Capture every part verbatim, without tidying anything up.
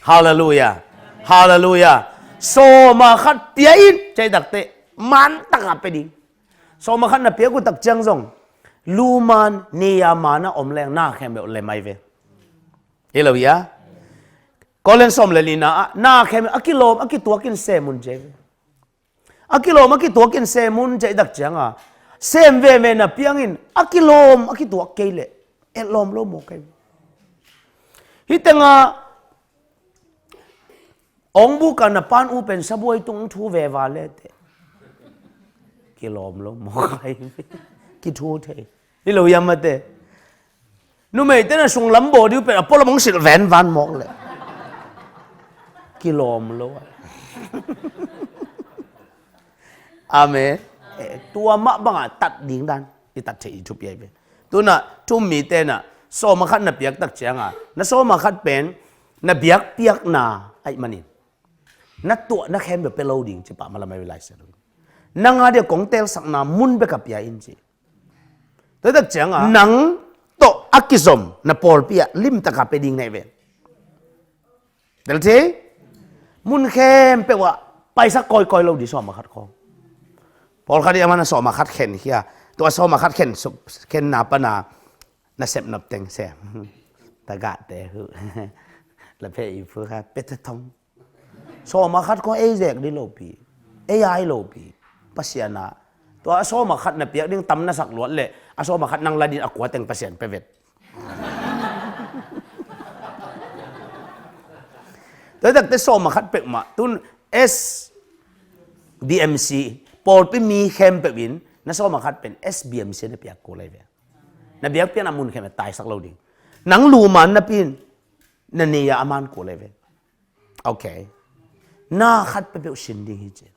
Halleluiah. Halleluiah. Sawm ah khat pia in, cih takte, man taka pia ding. Sawm ah khat na piak uh tak ciang zong, luman, nei a man a om leng, na khempeuh lem ahi ve. Hi lo hia? Korin sawm le lina ah, na khempeuh, a kilawm, a kituak in sem un ci ahi ve. A kilawm, a kituak in sem un cih tak ciang a, sem veve na piang in, a kilawm, a kituak kei leh, etlawm lo mawk ahi ve. Hih tengah, ong buk a na pan uh pen sabuai tung thu veva le teh. Kilawm lo mawk ahi ve. Kithu thei. Hi lo hiam mate. Numeite na sunglam bawl dih uh pen a pualam hong silh venvan mawk leh. Kilawm lo a. Amen. Eh, tua mah bangah tat ding dan i tat theih i thupi ahi ve. Tunah thu-um mite na sawm ah khat na piak tak ciang a, na sawm ah khat pen na biakpiakna ahih manin, na tuahna khempeuh pia lo ding ci pah malam ahi ve, Lai Siangtho in. Nang a dia kong teelsakna mun bek a pia in ci. Tua tak ciang a, nang tawh a kizom na pawlpi ah limtaka pia ding na hi ve. Tel thei? Mun khempeuh ah paisak kawikawi lo ding sawm ah khat khawng. Pawlkhat i a man a sawm ah khat khen khia. Tua sawm ah khat khen, khenna pana na sepnop teng sem. Tagahte huh. La phe i phu kha pete thong. Sawm ah khat khawng ei zek ding lopi. Ei ai lopi. Pasian a. Tua a sawm ah khat na piak ding tam na sak luat leh, a sawm ah khat nang la ding a kua teng Pasian pia vet. Tua takte sawm ah khat peuhmah, tun S B M C, pawlpi mi khempeuh in, na sawm ah khat pen S B M C na piak kul ahi ve. Na biakpiakna mun khempeuh taisak lo ding. Nang luman na pia in, na nei a a man kul ahi ve. Ok. Na khat peuhpeuh sin ding hi ci.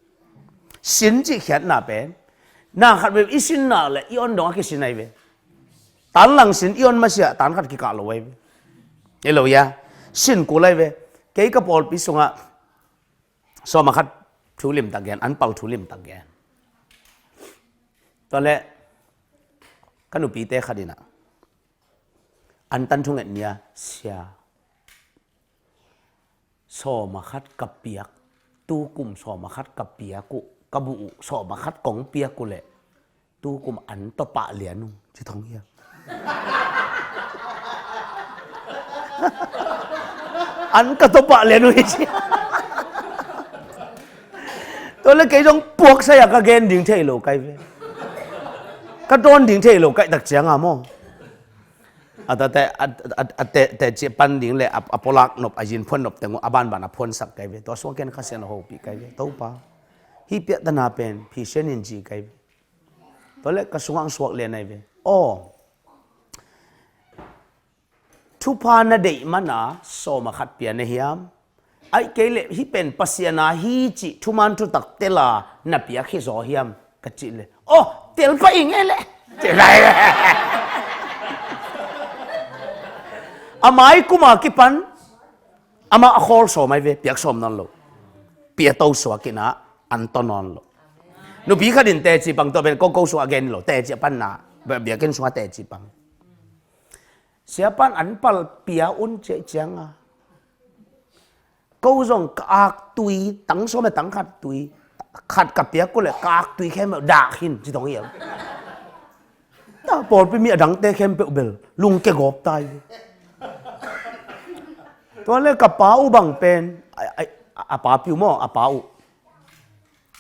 Sin cih khiatna pen, na khat peuh i sinna le i on dong a kisin ahi ve. Tan lang sin i on masiah tan khat kikah lo ahi ve. Hi lo hia? Sin kul ahi ve. Kei ka pawlpi sungah sawm ah khat thu limtak gen, an pal thu limtak gen. Tua leh ka nupite khat in ah, an tan thunget ni a, sia, sawm ah khat ka piak, tu kum sawm ah khat ka piak uh, ka buh uh, sawm ah khat kong piak uh leh, tu kum an tawh pah lian ung, ci thong hiam. An ka tawh pah lian ung hi ci. Tua leh kei zong puaksai a ka gen ding thei lo kai ve. Ka dawn ding thei lo kai tak ciang a maw. A tate, a, a, a te, teci pan ding le a, a pawlak nop, a yin phuan nop teng uh a banban a phuansak kai ve. Tua suak ken Kha Siangtho hopih kai ve. Topa, hih piahtana pen phisian in ci kai ve. Tua leh ka sungah ang suak lian ahi ve. Aw, thupha na deih mana sawm ah khat pia na hiam? Ahih kei leh hih pen Pasian a hi cih thuman thutak tel a na piak hi zaw hiam? Ka cih leh, aw, tel pah ing e leh. Ci lai. A mai kum a kipan amah a khawl sawm ahi ve, piak sawm nawn lo. Pia to suak in ah an tawh nawn lo. Nupi khat in teci pang, tua pen ko ko suak a gen lo, teci a panna biakinn sungah teci pang. Siapa in an pal pia un ci ahih ciang a, ko zong ka aktui, tang sawm le tang khat tui, khat ka piak uh leh ka aktui khempeuh dah khin ci thong hiam. Tua pawlpi mi a dangte khempeuh bel lungkia gawp ta hi. Tua leh ka pa uh bang pen, a, a, a papi uh maw, a pa uh,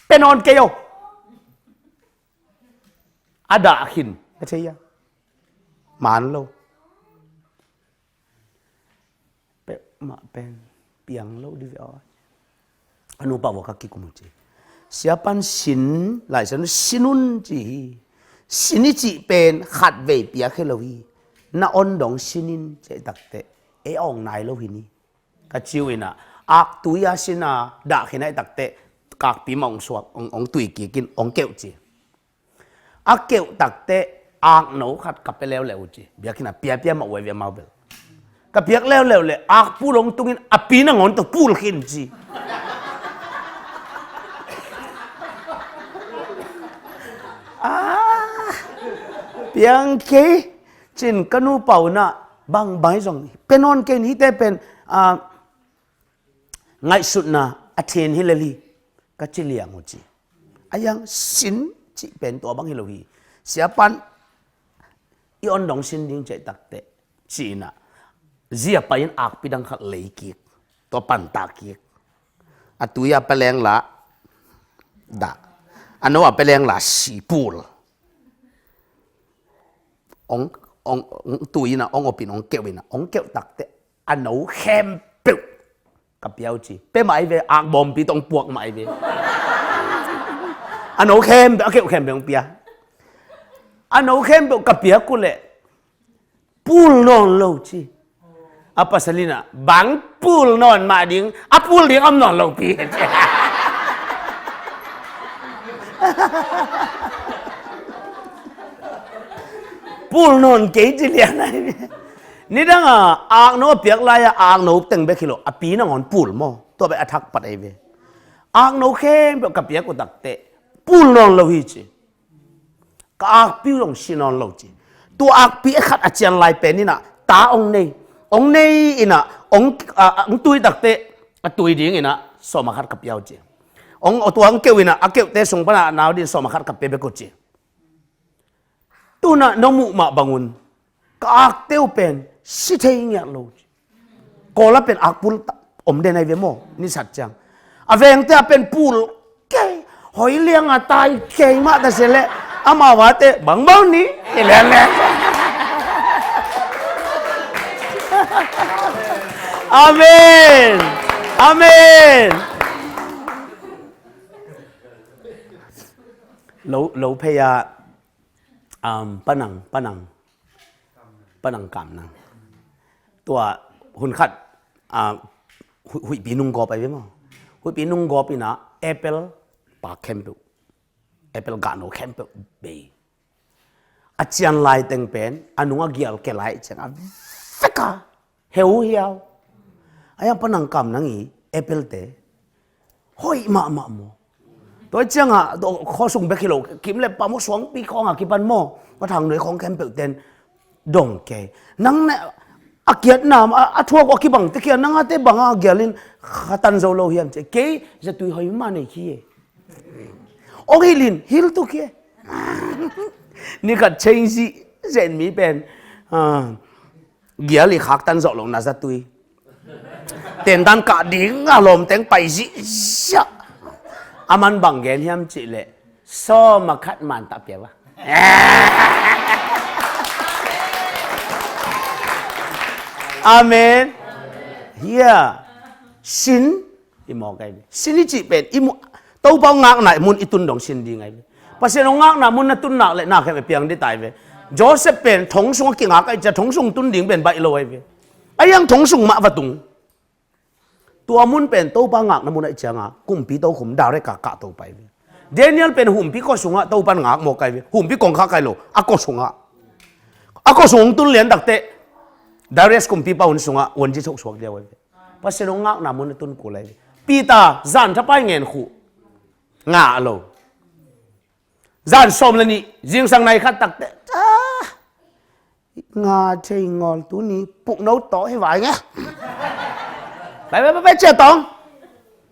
pia nawn kei o. A dah khin, ka thei a. Man lo. Peuhmah pen piang lo dih ve aw. A nupa vua ka kikum uh ci. Siapa in sin, Lai Siangtho in sin un ci hi. Sin i cih pen khatvei piak hi lo hi. Na on dong sin in ci ahih takteh, ei a ong nai lo hi ni. Ka ci uh in ah, aktui a sin a dah khin ahih takteh, kakpi mah ong suak, ong, ong tui kik in, ong keuh ci. A keuh takteh akno khat ka pia leuleu uh ci. Biakinn ah piapia mah uh ahi ve amau bel. Ka piak leuleu leh akpul hong tungin a pi nangawn tawh pul khin ci. Ah, piang kei cin ka nupa un ah bangbang hi zong pia nawn kei ni, hihte pen a, ngaihsutna a then hi lel hi ka ci liang uh ci. A iang sin cih pen tua bang hi lo hi. Siapan i on dong sin ding ciah takteh ci-inah zi a pai-in akpi dang khat lei kik, tua panta kik. A tui a peleng lah dah, a no a peleng lah sipul. Ong, ong, ong tui inah ong opin ong keuh inah ong keuh takteh a no khempeuh ka pia uh ci. Pia mah ai ve, akbawmpi tawh ong puak mah ai ve. A no khempeuh, a keuh khempeuh ong pia. A no khempeuh ka piak uh leh pul nawn lo ci. A pasal inah bang pul nawn mah ding, a pul ding om nawn lopi. Pul nawn kei ci lian ai ve. Nidang a akno a piak lai-a akno teng bek hi lo, a pi nangawn pul maw? Tua bek a thak pat ai ve. Akno khempeuh ka piak uh takteh pul nawn lo hi ci. Ka akpi uh zong si nawn lo ci. Tua akpi a khat a cian lai pen inah ta ong nei, ong nei inah ong, a, ong tui takteh a tui ding inah sawm a khat ka pia uh ci. Ong, tua ong keuh inah a keuhte sung panah a nau din sawm a khat ka pia bek uh ci. Tunah no muh mah bangun ka akte uh pen si thei ngiat lo. Kawl a pen akpul om den ai ve maw, nisat ciang. A vengte a pen pul kei, hoi liang a tai kei mah ta se leh amau a te bangbang ni i lian leh. Amen. Amen. Lo, lo phei a, um, panang, panang, panang kam nang. Tua hun khat, ah, hui, huihpi nunggawp ai ve maw? Huihpi nunggawp inah apple pak khempeuh, apple gahno khempeuh bei. A cian lai teng pen a nung a gial ke lai ciang a vek a heu hiau. A iang panang kam nang i apple te hoih mahmah maw? Tua ciangah khuasung bek hi lo, kim le pam uh suangpi khawngah kipan maw, khuathang nuai khawng khempeuh ten dong kei. Nang ne a kiatna a, a thuak uh a kibang te kia nang a te bangah a gialin kha tan zo lo hiam ci. Kei zatui hoih mah nei khi e. Ong hilhin hil tu khi e. Ni khat change zen mi pen, ah, gial i khaktan zawh lo na zatui. Tendan kah ding a lawmteng pai zihziah. A man bang gen hiam cihleh sawm a khat man tah pia va. Amen. Hia. Sin i mawk ai ve. Sin i cih pen i mu, Topa hong ngakna mun i tun dong sin ding ai ve. Pasian hong ngakna mun na tun nak leh na khem e piang dih tai ve. Joseph pen thong sung a kingak ai cia thong sung tun ding pen baih lo ai ve. A iang thong sung mah va tung. Tua mun pen Topa ngakna mun ai cianga kumpi tokhum direct a kah to pai ve. Daniel pen humpi kua sungah Topa ngak mawk ai ve. Humpi kongkhak ai lo a kua sungah. A kua sung hong tun lian takteh Darius kumpipa hun sungah wanji soksuak liau ai ve. Pasian hong ngakna mun a tun kul ai ve. Peter zan thapai ngen khuh ngah lo. Zan sawm le nih zingsang nai khat takteh ah, nga thei ngawl tuni pukno tawh hi vai nge. Pai pai pai pai cia tawng.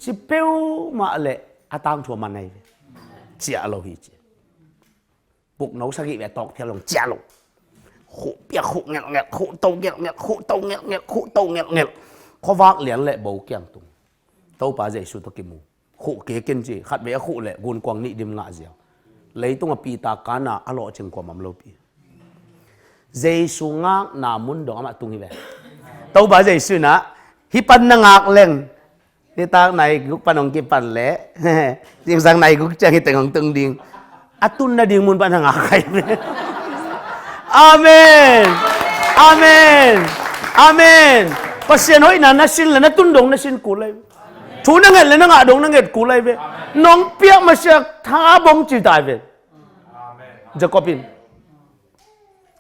Ci peuhmah leh a tangthu a man ai ve. Ciah lo hi ci. Pukno sagih ve tawk thial long ciah lo. Khuh piak khuh ngelhngelh khuh to ngelhngelh khuh to ngelhngelh khuh to ngelhngelh. Khuavak lian le bo kiang tung. Topa Jesu tawh kimu. Khuh kik in ci khat vei a khuh leh gunkuang nih dim ngah ziau. Leitung a Peter kana a lawhcing kuamah om lopi. Jesu ngakna mun dong amah tung hi ve. Topa Jesu inah hih pan na ngak leng nitak nai guk pan hong kipan leh zingsang nai guk ciang hi teng hong tung ding. A tun nading mun pan hong ngak ai ve. Amen. Amen. Amen. Pasian hoihna na sin le na tun dong na sin kul ai ve. Thu na nget le na ngah dong na nget kul ai ve. Nong piak masiah tha bong ci tai ve. Jacob in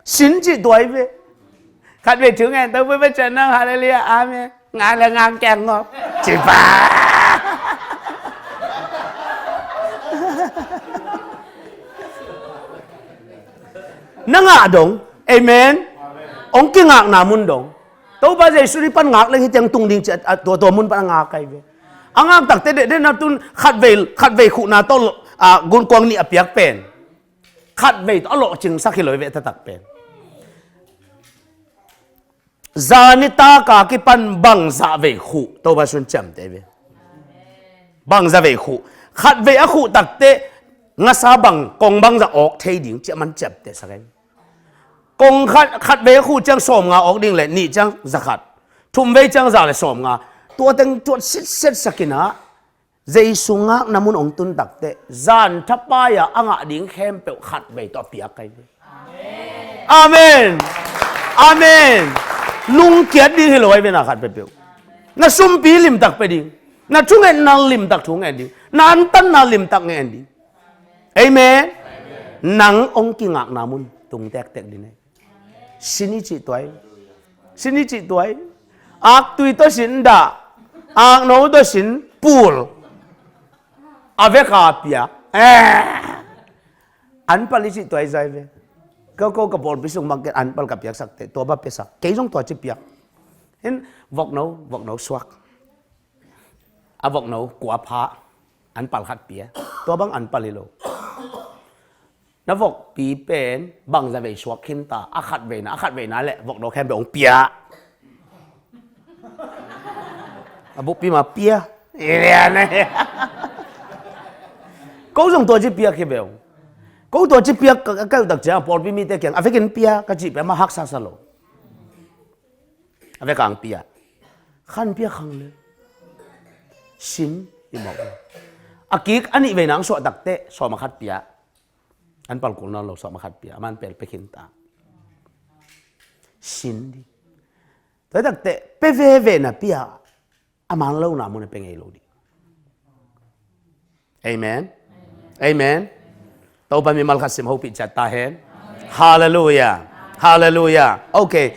sin cih tuai ve. Khat vei thu ngen to pui pachan nang hallelujah amen. Ngak le ngak kiang ngop ci pa. Na ngah dong. Amen. Ong kingakna mun dong. Topa Jesu nih pan ngak leng hitiang tung ding ci a, a, tua, tua mun pan a ngak ahi ve. A ngak takte deh, deh na tun khatvei, khatvei khuhna tawh, a, gunkuang nih a piak pen. Khatvei tawh a lawhcingsak hi lo hi ve taktak pen. Zan nitak a kipan bangzah vei khuh Topa Jesu in ciamteh ve. Bangzah vei khuh. Khatvei a khuh takte ngasa bang, kong bangzah awk thei ding ci a man ciamtehsak ahi. Kong khat, khatvei a khuh ciang sawmnga awk ding le nih ciang zakhat. Thumvei ciang za le sawmnga. Tua teng tuat sitset sakin ah Jesu ngakna mun hong tun takte zan thapai-a a ngah ding khempeuh khatvei tawh a piak ahi ve. Amen. Amen. Lungkiat ding hi lo ahi ve na khat peuhpeuh. Na sumpi limtak pia ding. Na thungetna limtak thungen ding. Na antanna limtak ngen ding. Amen. Nang hong kingakna mun tung tektek ding hi. Sin i cih tua hi. Sin i cih tua hi. Aktui tawh sin dah. Akno tawh sin pul. A vek a pia. Eh. Anpal i cih tua hi zai ve. Ko, ko ka pawlpi sung bang ken anpal ka piaksak teh. Tua bang piasak. Kei zong tua ci piak. Hin vokno, vokno suak. A vokno kua pha. Anpal khat pia. Tua bang anpal hi lo. Na vokpi pen bangzah vei suak khinta, a khatveina, a khatveina le vokno khempeuh hong pia. A bukpi ma pia. Ko zong tua ci piak hi ve ung. Ko tua ci piak ka, ka, ka, tak ciang pawlpi mite kiang a vekin pia ka cih pia ma haksa sa lo. A vek ang pia. Khan pia khang le. Sin i mawk. A kik a nih veina ang suah takte sawm a khat pia. Anpal kul nawn lo sawm a khat pia, a man pel pia khinta. Sin ding. Tua takte, pia veve na pia, a man lo na mun a pia ngei lo ding. Amen. Amen. Topa mimal khat sim hopih ciat ta hen. Halleluia. Halleluia. Okay.